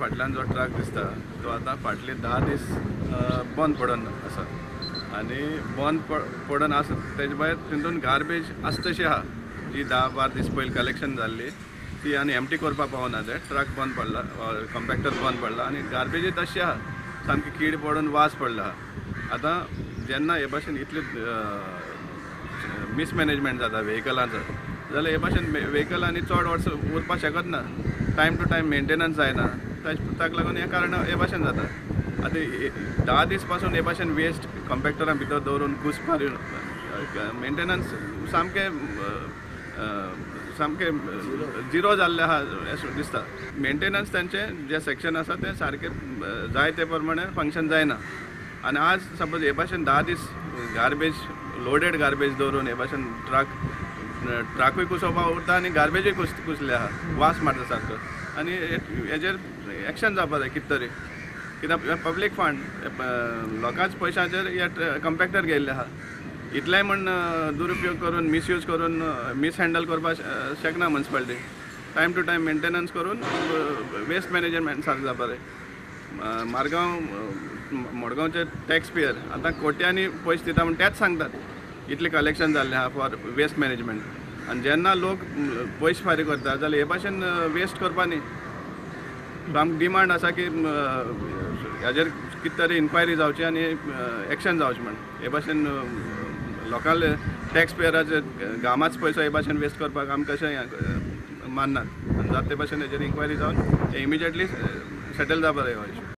फाटल्यान जो ट्रक दिसता तो आतां फाटले 10 दीस बंद पडून आसा आनी बंद पडून आसा. तेजे भायर तितून गार्बेज आसा तशी आहा, जी 10-12 दीस पयलीं कलेक्शन जाल्ली ती आनी एमटी करपाक पावना. ते ट्रक बंद पडला, कंपॅक्टर बंद पडला आनी गार्बेजूय तशी आहा, सामकी कीड पडून वास पडला आहा. आतां जेन्ना हे भाशेन इतले मिसमॅनेजमेंट जाता व्हेकलांचो जाल्यार हे भाशेन व्हेकल आनी चड वर्सां उरपाक शकत ना. टायम टू टायम मेंटेनन्स जायना, ताका लागून हे कारण हे भाशेन जाता. आतां 10 दीस पासून हे भाशेन वेस्ट कंपॅक्टरां भितर दवरून कूस मारून मेंटेनन्स सामकें सामकें झिरो जाल्लें आहा अशें दिसता. मेंटेनन्स तांचें जें सेक्शन आसा तें सारकें जाय ते प्रमाणे फंक्शन जायना. आनी आज सपोज हे भाशेन 10 दीस गार्बेज लोडेड गार्बेज दवरून हे भाशेन ट्रकूय कुसोवपाक उरता आनी गार्बेजूय कुसले आहा, वास मारता सारको. आनी हेजेर एक्शन जावपा जाय कितें तरी, कित्याक पब्लीक फंड लोकांच पयशांचेर हे कंपॅक्टर घेयल्ले आहा. इतलेंय म्हण दुरुपयोग करून मिसयूज करून मिसहँडल करपाक शकना municipality. Time to time maintenance करून वेस्ट मॅनेजमेंट सारकें जावपा जाय. मारगांव मडगांवचे टॅक्स पेयर आतां कोट्यांनी पयशे दिता म्हण तेच सांगतात इतलें कलेक्शन जाल्लें आहा फॉर वेस्ट मॅनेजमेंट. आनी जेन्ना लोक पयशे फारीक करता जाल्यार हे भाशेन वेस्ट करपा न्ही. आमकां डिमांड आसा की हाजेर कितें तरी इन्क्वायरी जावची आनी एक्शन जावचें म्हण. हे भाशेन लोकांले टॅक्स पेयराचे गामाच पयसो हे भाशेन वेस्ट करपाक आमी कशें माननात. आनी जाता ते भाशेन हेजेर इन्क्वायरी जावन इमिजिएटली सेटल जावपा जाय हो इशू.